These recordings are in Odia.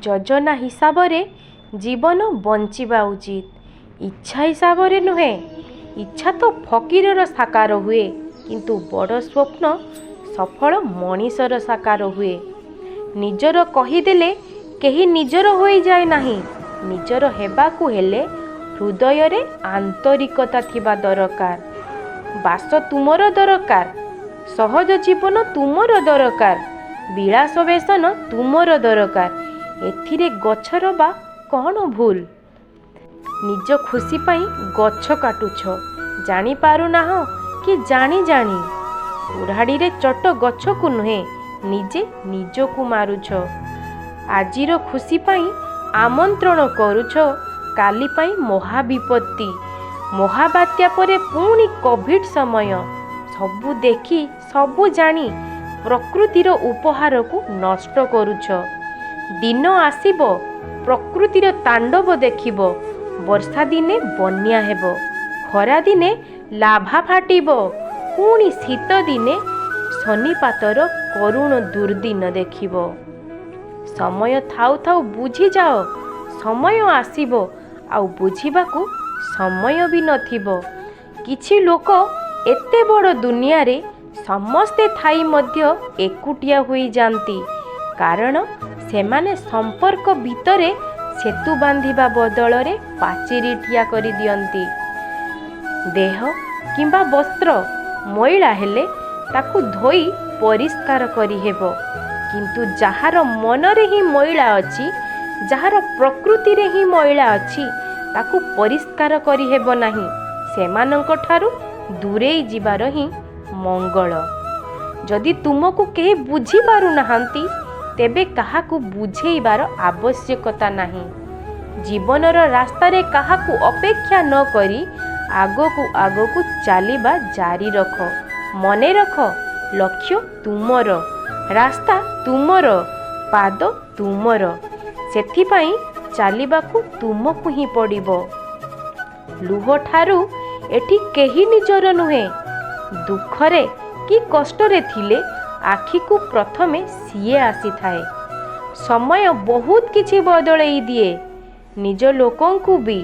ଯୋଜନା ହିସାବରେ ଜୀବନ ବଞ୍ଚିବା ଉଚିତ, ଇଚ୍ଛା ହିସାବରେ ନୁହେଁ। ଇଚ୍ଛା ତ ଫକୀରର ସାକାର ହୁଏ, କିନ୍ତୁ ବଡ଼ ସ୍ୱପ୍ନ ସଫଳ ମଣିଷର ସାକାର ହୁଏ। ନିଜର କହିଦେଲେ କେହି ନିଜର ହୋଇଯାଏ ନାହିଁ। ନିଜର ହେବାକୁ ହେଲେ ହୃଦୟରେ ଆନ୍ତରିକତା ଥିବା ଦରକାର। ବାସ ତୁମର ଦରକାର, ସହଜ ଜୀବନ ତୁମର ଦରକାର, ବିଳାସ ବ୍ୟସନ ତୁମର ଦରକାର, ଏଥିରେ ଗଛର ବା କ'ଣ ଭୁଲ? ନିଜ ଖୁସି ପାଇଁ ଗଛ କାଟୁଛ, ଜାଣିପାରୁନାହଁ କି ଜାଣି ଜାଣି। କୁରାଢ଼ିରେ ଚୋଟ ଗଛକୁ ନୁହେଁ, ନିଜେ ନିଜକୁ ମାରୁଛ। ଆଜିର ଖୁସି ପାଇଁ ଆମନ୍ତ୍ରଣ କରୁଛ କାଲି ପାଇଁ ମହାବିପତ୍ତି। ମହାବାତ୍ୟା ପରେ ପୁଣି କୋଭିଡ ସମୟ। ସବୁ ଦେଖି ସବୁ ଜାଣି ପ୍ରକୃତିର ଉପହାରକୁ ନଷ୍ଟ କରୁଛ। ଦିନ ଆସିବ, ପ୍ରକୃତିର ତାଣ୍ଡବ ଦେଖିବ। ବର୍ଷା ଦିନେ ବନ୍ୟା ହେବ, ଖରାଦିନେ ଲାଭା ଫାଟିବ, ପୁଣି ଶୀତ ଦିନେ ଶନିପାତର କରୁଣ ଦୁର୍ଦିନ ଦେଖିବ। ସମୟ ଥାଉ ଥାଉ ବୁଝିଯାଅ। ସମୟ ଆସିବ, ଆଉ ବୁଝିବାକୁ ସମୟ ବି ନଥିବ। କିଛି ଲୋକ ଏତେ ବଡ଼ ଦୁନିଆରେ ସମସ୍ତେ ଥାଇ ମଧ୍ୟ ଏକୁଟିଆ ହୋଇଯାନ୍ତି, କାରଣ ସେମାନେ ସମ୍ପର୍କ ଭିତରେ ସେତୁ ବାନ୍ଧିବା ବଦଳରେ ପାଚେରୀ ଠିଆ କରିଦିଅନ୍ତି। ଦେହ କିମ୍ବା ବସ୍ତ୍ର ମଇଳା ହେଲେ ତାକୁ ଧୋଇ ପରିଷ୍କାର କରିହେବ, କିନ୍ତୁ ଯାହାର ମନରେ ହିଁ ମଇଳା ଅଛି, ଯାହାର ପ୍ରକୃତିରେ ହିଁ ମଇଳା ଅଛି, ତାକୁ ପରିଷ୍କାର କରିହେବ ନାହିଁ। ସେମାନଙ୍କଠାରୁ ଦୂରେଇ ଯିବାର ହିଁ ମଙ୍ଗଳ। ଯଦି ତୁମକୁ କେହି ବୁଝିପାରୁନାହାନ୍ତି, ତେବେ କାହାକୁ ବୁଝେଇବାର ଆବଶ୍ୟକତା ନାହିଁ। ଜୀବନର ରାସ୍ତାରେ କାହାକୁ ଅପେକ୍ଷା ନ କରି ଆଗକୁ ଆଗକୁ ଚାଲିବା ଜାରି ରଖ। ମନେ ରଖ, ଲକ୍ଷ୍ୟ ତୁମର, ରାସ୍ତା ତୁମର, ପାଦ ତୁମର, ସେଥିପାଇଁ ଚାଲିବାକୁ ତୁମକୁ ହିଁ ପଡ଼ିବ। ଲୁହଠାରୁ ଏଠି କେହି ନିଜର ନୁହେଁ। ଦୁଃଖରେ କି କଷ୍ଟରେ ଥିଲେ ଆଖିକୁ ପ୍ରଥମେ ସିଏ ଆସିଥାଏ। ସମୟ ବହୁତ କିଛି ବଦଳେଇ ଦିଏ, ନିଜ ଲୋକଙ୍କୁ ବି,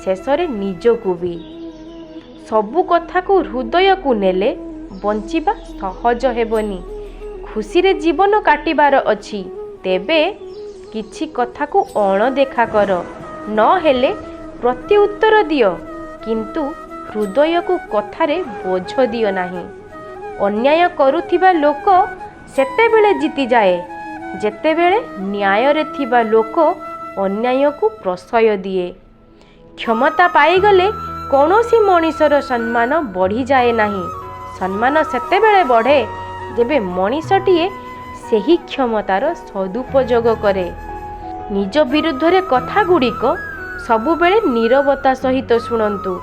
ଶେଷରେ ନିଜକୁ ବି। ସବୁ କଥାକୁ ହୃଦୟକୁ ନେଲେ ବଞ୍ଚିବା ସହଜ ହେବନି। ଖୁସିରେ ଜୀବନ କାଟିବାର ଅଛି ତେବେ କିଛି କଥାକୁ ଅଣଦେଖା କର, ନହେଲେ ପ୍ରତି ଉତ୍ତର ଦିଅ, କିନ୍ତୁ ହୃଦୟକୁ କଥାରେ ବୋଝ ଦିଅ ନାହିଁ। ଅନ୍ୟାୟ କରୁଥିବା ଲୋକ ସେତେବେଳେ ଜିତିଯାଏ, ଯେତେବେଳେ ନ୍ୟାୟରେ ଥିବା ଲୋକ ଅନ୍ୟାୟକୁ ପ୍ରଶ୍ରୟ ଦିଏ। କ୍ଷମତା ପାଇଗଲେ କୌଣସି ମଣିଷର ସମ୍ମାନ ବଢ଼ିଯାଏ ନାହିଁ। ସମ୍ମାନ ସେତେବେଳେ ବଢ଼େ, ଯେବେ ମଣିଷଟିଏ ସେହି କ୍ଷମତାର ସଦୁପଯୋଗ କରେ। ନିଜ ବିରୁଦ୍ଧରେ କଥାଗୁଡ଼ିକ ସବୁବେଳେ ନୀରବତା ସହିତ ଶୁଣନ୍ତୁ।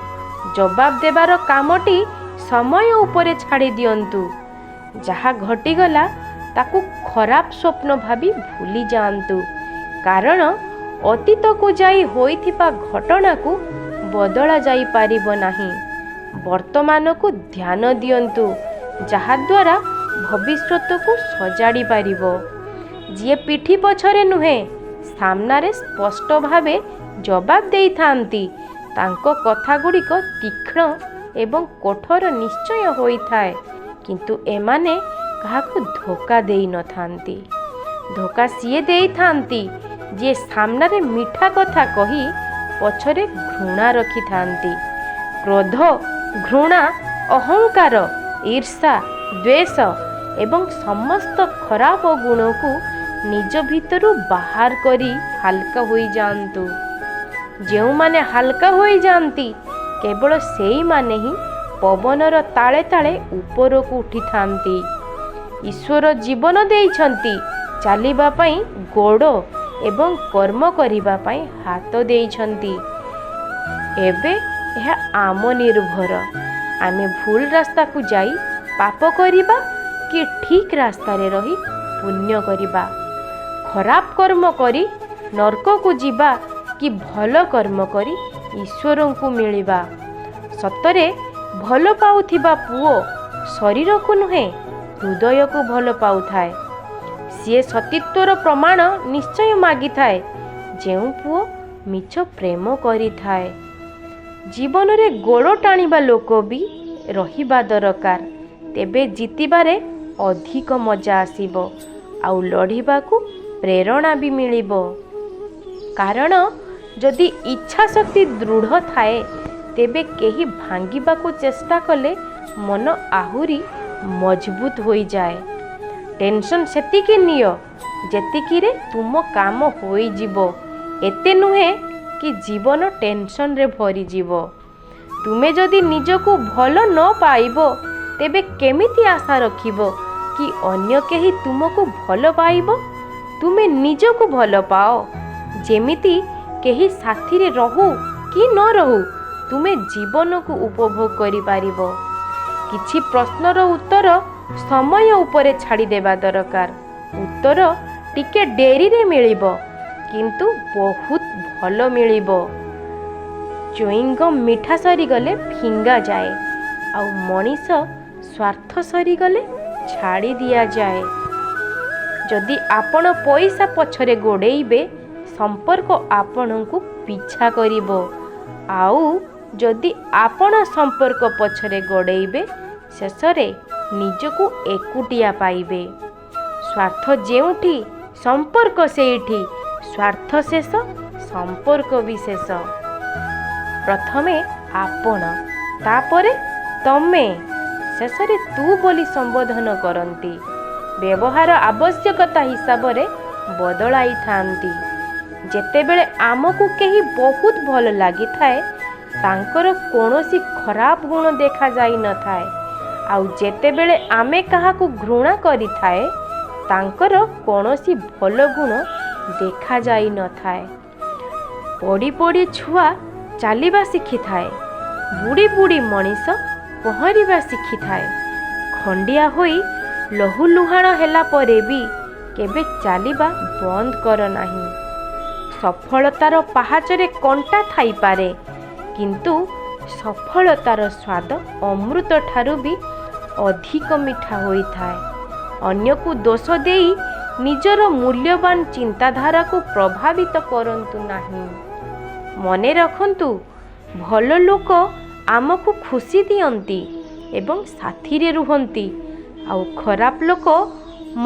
ଜବାବ ଦେବାର କାମଟି ସମୟ ଉପରେ ଛାଡ଼ି ଦିଅନ୍ତୁ। ଯାହା ଘଟିଗଲା ତାକୁ ଖରାପ ସ୍ୱପ୍ନ ଭାବି ଭୁଲି ଯାଆନ୍ତୁ, କାରଣ ଅତୀତକୁ ଯାଇ ହୋଇଥିବା ଘଟଣାକୁ ବଦଳା ଯାଇପାରିବ ନାହିଁ। ବର୍ତ୍ତମାନକୁ ଧ୍ୟାନ ଦିଅନ୍ତୁ, ଯାହାଦ୍ୱାରା ଭବିଷ୍ୟତକୁ ସଜାଡ଼ି ପାରିବ। ଯିଏ ପିଠି ପଛରେ ନୁହେଁ, ସାମ୍ନାରେ ସ୍ପଷ୍ଟ ଭାବେ ଜବାବ ଦେଇଥାନ୍ତି, ତାଙ୍କ କଥାଗୁଡ଼ିକ ତୀକ୍ଷ୍ଣ ଏବଂ କଠୋର ନିଶ୍ଚୟ ହୋଇଥାଏ, କିନ୍ତୁ ଏମାନେ କାହାକୁ ଧୋକା ଦେଇନଥାନ୍ତି। ଧୋକା ସିଏ ଦେଇଥାନ୍ତି, ଯିଏ ସାମ୍ନାରେ ମିଠା କଥା କହି ପଛରେ ଘୃଣା ରଖିଥାନ୍ତି। କ୍ରୋଧ, ଘୃଣା, ଅହଙ୍କାର, ଈର୍ଷା, ଦ୍ୱେଷ ଏବଂ ସମସ୍ତ ଖରାପ ଗୁଣକୁ ନିଜ ଭିତରୁ ବାହାର କରି ହାଲକା ହୋଇଯାଆନ୍ତୁ। ଯେଉଁମାନେ ହାଲକା ହୋଇଯାଆନ୍ତି, କେବଳ ସେଇମାନେ ହିଁ ପବନର ତାଳେ ତାଳେ ଉପରକୁ ଉଠିଥାନ୍ତି। ଈଶ୍ୱର ଜୀବନ ଦେଇଛନ୍ତି, ଚାଲିବା ପାଇଁ ଗୋଡ଼ ଏବଂ କର୍ମ କରିବା ପାଇଁ ହାତ ଦେଇଛନ୍ତି। ଏବେ ଏହା ଆମ ନିର୍ଭର, ଆମେ ଭୁଲ ରାସ୍ତାକୁ ଯାଇ ପାପ କରିବା କି ଠିକ୍ ରାସ୍ତାରେ ରହି ପୁଣ୍ୟ କରିବା। ଖରାପ କର୍ମ କରି ନର୍କକୁ ଯିବା କି ଭଲ କର୍ମ କରି ଈଶ୍ୱରଙ୍କୁ ମିଳିବା। ସତରେ ଭଲ ପାଉଥିବା ପୁଅ ଶରୀରକୁ ନୁହେଁ, ହୃଦୟକୁ ଭଲ ପାଉଥାଏ। ସିଏ ସତୀତ୍ୱର ପ୍ରମାଣ ନିଶ୍ଚୟ ମାଗିଥାଏ, ଯେଉଁ ପୁଅ ମିଛ ପ୍ରେମ କରିଥାଏ। ଜୀବନରେ ଗୋଡ଼ ଟାଣିବା ଲୋକ ବି ରହିବା ଦରକାର, ତେବେ ଜିତିବାରେ ଅଧିକ ମଜା ଆସିବ ଆଉ ଲଢ଼ିବାକୁ ପ୍ରେରଣା ବି ମିଳିବ। କାରଣ ଯଦି ଇଚ୍ଛା ଶକ୍ତି ଦୃଢ଼ ଥାଏ, ତେବେ କେହି ଭାଙ୍ଗିବାକୁ ଚେଷ୍ଟା କଲେ ମନ ଆହୁରି ମଜବୁତ ହୋଇଯାଏ। ଟେନସନ୍ ସେତିକି ନିଅ ଯେତିକିରେ ତୁମ କାମ ହୋଇଯିବ, ଏତେ ନୁହେଁ କି ଜୀବନ ଟେନସନରେ ଭରିଯିବ। ତୁମେ ଯଦି ନିଜକୁ ଭଲ ନ ପାଇବ, ତେବେ କେମିତି ଆଶା ରଖିବ କି ଅନ୍ୟ କେହି ତୁମକୁ ଭଲ ପାଇବ? ତୁମେ ନିଜକୁ ଭଲ ପାଅ, ଯେମିତି କେହି ସାଥିରେ ରହୁ କି ନ ରହୁ, ତୁମେ ଜୀବନକୁ ଉପଭୋଗ କରିପାରିବ। କିଛି ପ୍ରଶ୍ନର ଉତ୍ତର ସମୟ ଉପରେ ଛାଡ଼ିଦେବା ଦରକାର। ଉତ୍ତର ଟିକେ ଡେରିରେ ମିଳିବ, କିନ୍ତୁ ବହୁତ ଭଲ ମିଳିବ। ଚୁଇଙ୍ଗମ୍ ମିଠା ସରିଗଲେ ଫିଙ୍ଗା ଯାଏ, ଆଉ ମଣିଷ ସ୍ୱାର୍ଥ ସରିଗଲେ ଛାଡ଼ି ଦିଆଯାଏ। ଯଦି ଆପଣ ପଇସା ପଛରେ ଗୋଡ଼େଇବେ, ସମ୍ପର୍କ ଆପଣଙ୍କୁ ପିଛା କରିବ, ଆଉ ଯଦି ଆପଣ ସମ୍ପର୍କ ପଛରେ ଗୋଡ଼େଇବେ, ଶେଷରେ ନିଜକୁ ଏକୁଟିଆ ପାଇବେ। ସ୍ୱାର୍ଥ ଯେଉଁଠି, ସମ୍ପର୍କ ସେଇଠି। ସ୍ୱାର୍ଥ ଶେଷ, ସମ୍ପର୍କ ବି ଶେଷ। ପ୍ରଥମେ ଆପଣ, ତାପରେ ତମେ, ଶେଷରେ ତୁ ବୋଲି ସମ୍ବୋଧନ କରନ୍ତି। ବ୍ୟବହାର ଆବଶ୍ୟକତା ହିସାବରେ ବଦଳାଇଥାନ୍ତି। ଯେତେବେଳେ ଆମକୁ କେହି ବହୁତ ଭଲ ଲାଗିଥାଏ, ତାଙ୍କର କୌଣସି ଖରାପ ଗୁଣ ଦେଖାଯାଇନଥାଏ, ଆଉ ଯେତେବେଳେ ଆମେ କାହାକୁ ଘୃଣା କରିଥାଏ, ତାଙ୍କର କୌଣସି ଭଲ ଗୁଣ ଦେଖାଯାଇନଥାଏ। ପଡ଼ି ପଡ଼ି ଛୁଆ ଚାଲିବା ଶିଖିଥାଏ, ବୁଡ଼ି ବୁଡ଼ି ମଣିଷ ପହଁରିବା ଶିଖିଥାଏ। ଖଣ୍ଡିଆ ହୋଇ ଲହୁଲୁହାଣ ହେଲା ପରେ ବି କେବେ ଚାଲିବା ବନ୍ଦ କର ନାହିଁ। ସଫଳତାର ପାହାଚରେ କଣ୍ଟା ଥାଇପାରେ, କିନ୍ତୁ ସଫଳତାର ସ୍ୱାଦ ଅମୃତ ଠାରୁ ବି ଅଧିକ ମିଠା ହୋଇଥାଏ। ଅନ୍ୟକୁ ଦୋଷ ଦେଇ ନିଜର ମୂଲ୍ୟବାନ ଚିନ୍ତାଧାରାକୁ ପ୍ରଭାବିତ କରନ୍ତୁ ନାହିଁ। ମନେ ରଖନ୍ତୁ, ଭଲ ଲୋକ ଆମକୁ ଖୁସି ଦିଅନ୍ତି ଏବଂ ସାଥିରେ ରୁହନ୍ତି, ଆଉ ଖରାପ ଲୋକ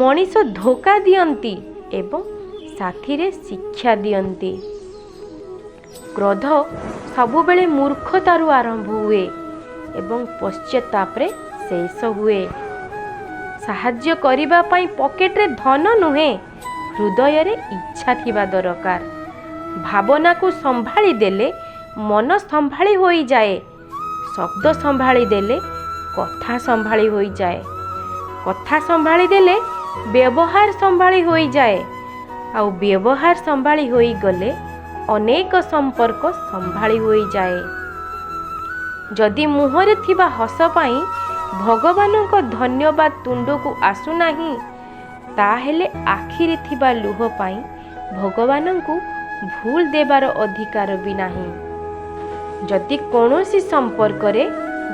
ମଣିଷ ଧୋକା ଦିଅନ୍ତି ଏବଂ ସାଥିରେ ଶିକ୍ଷା ଦିଅନ୍ତି। କ୍ରୋଧ ସବୁବେଳେ ମୂର୍ଖତାରୁ ଆରମ୍ଭ ହୁଏ ଏବଂ ପଶ୍ଚାତାପରେ ଶେଷ ହୁଏ। ସାହାଯ୍ୟ କରିବା ପାଇଁ ପକେଟରେ ଧନ ନୁହେଁ, ହୃଦୟରେ ଇଚ୍ଛା ଥିବା ଦରକାର। ଭାବନାକୁ ସମ୍ଭାଳି ଦେଲେ ମନ ସମ୍ଭାଳି ହୋଇଯାଏ, ଶବ୍ଦ ସମ୍ଭାଳି ଦେଲେ କଥା ସମ୍ଭାଳି ହୋଇଯାଏ, କଥା ସମ୍ଭାଳି ଦେଲେ ବ୍ୟବହାର ସମ୍ଭାଳି ହୋଇଯାଏ, ଆଉ ବ୍ୟବହାର ସମ୍ଭାଳି ହୋଇଗଲେ ଅନେକ ସମ୍ପର୍କ ସମ୍ଭାଳି ହୋଇଯାଏ। ଯଦି ମୁହଁରେ ଥିବା ହସ ପାଇଁ ଭଗବାନଙ୍କ ଧନ୍ୟବାଦ ତୁଣ୍ଡକୁ ଆସୁନାହିଁ, ତାହେଲେ ଆଖିରେ ଥିବା ଲୁହ ପାଇଁ ଭଗବାନଙ୍କୁ ଭୁଲ ଦେବାର ଅଧିକାର ବି ନାହିଁ। ଯଦି କୌଣସି ସମ୍ପର୍କରେ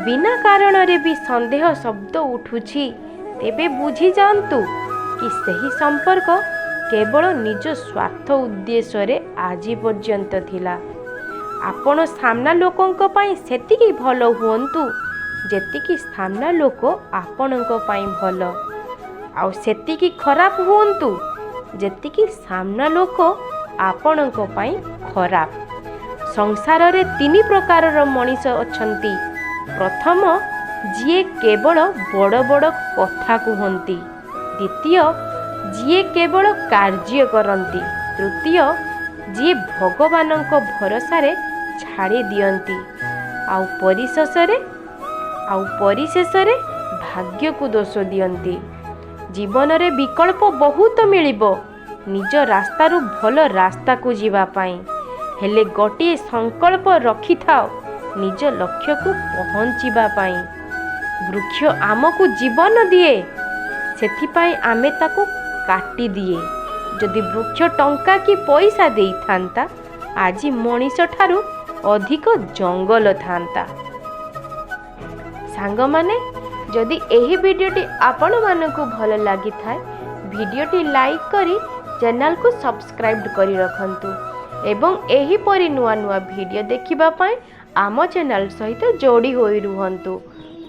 ବିନା କାରଣରେ ବି ସନ୍ଦେହ ଶବ୍ଦ ଉଠୁଛି, ତେବେ ବୁଝିଯାଆନ୍ତୁ କି ସେହି ସମ୍ପର୍କ କେବଳ ନିଜ ସ୍ୱାର୍ଥ ଉଦ୍ଦେଶ୍ୟରେ ଆଜି ପର୍ଯ୍ୟନ୍ତ ଥିଲା। ଆପଣ ସାମ୍ନା ଲୋକଙ୍କ ପାଇଁ ସେତିକି ଭଲ ହୁଅନ୍ତୁ ଯେତିକି ସାମ୍ନା ଲୋକ ଆପଣଙ୍କ ପାଇଁ ଭଲ, ଆଉ ସେତିକି ଖରାପ ହୁଅନ୍ତୁ ଯେତିକି ସାମ୍ନା ଲୋକ ଆପଣଙ୍କ ପାଇଁ ଖରାପ। ସଂସାରରେ ତିନି ପ୍ରକାରର ମଣିଷ ଅଛନ୍ତି। ପ୍ରଥମ, ଯିଏ କେବଳ ବଡ଼ ବଡ଼ କଥା କୁହନ୍ତି। ଦ୍ୱିତୀୟ, ଯିଏ କେବଳ କାର୍ଯ୍ୟ କରନ୍ତି। ତୃତୀୟ, ଯିଏ ଭଗବାନଙ୍କ ଭରସାରେ ଛାଡ଼ି ଦିଅନ୍ତି, ଆଉ ପରିଶେଷରେ ଭାଗ୍ୟକୁ ଦୋଷ ଦିଅନ୍ତି। ଜୀବନରେ ବିକଳ୍ପ ବହୁତ ମିଳିବ ନିଜ ରାସ୍ତାରୁ ଭଲ ରାସ୍ତାକୁ ଯିବା ପାଇଁ, ହେଲେ ଗୋଟିଏ ସଂକଳ୍ପ ରଖିଥାଅ ନିଜ ଲକ୍ଷ୍ୟକୁ ପହଞ୍ଚିବା ପାଇଁ। ବୃକ୍ଷ ଆମକୁ ଜୀବନ ଦିଏ, ସେଥିପାଇଁ ଆମେ ତାକୁ କାଟିଦିଏ। ଯଦି ବୃକ୍ଷ ଟଙ୍କା କି ପଇସା ଦେଇଥାନ୍ତା, ଆଜି ମଣିଷ ଠାରୁ ଅଧିକ ଜଙ୍ଗଲ ଥାନ୍ତା। ସାଙ୍ଗମାନେ, ଯଦି ଏହି ଭିଡ଼ିଓଟି ଆପଣମାନଙ୍କୁ ଭଲ ଲାଗିଥାଏ, ଭିଡ଼ିଓଟି ଲାଇକ୍ କରି ଚ୍ୟାନେଲକୁ ସବସ୍କ୍ରାଇବ୍ କରି ରଖନ୍ତୁ ଏବଂ ଏହିପରି ନୂଆ ନୂଆ ଭିଡ଼ିଓ ଦେଖିବା ପାଇଁ ଆମ ଚ୍ୟାନେଲ ସହିତ ଯୋଡ଼ି ହୋଇ ରୁହନ୍ତୁ।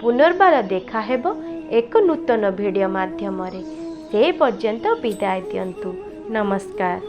ପୁନର୍ବାର ଦେଖା ହେବ ଏକ ନୂତନ ଭିଡ଼ିଓ ମାଧ୍ୟମରେ। ସେ ପର୍ଯ୍ୟନ୍ତ ବିଦାୟ ଦିଅନ୍ତୁ। ନମସ୍କାର।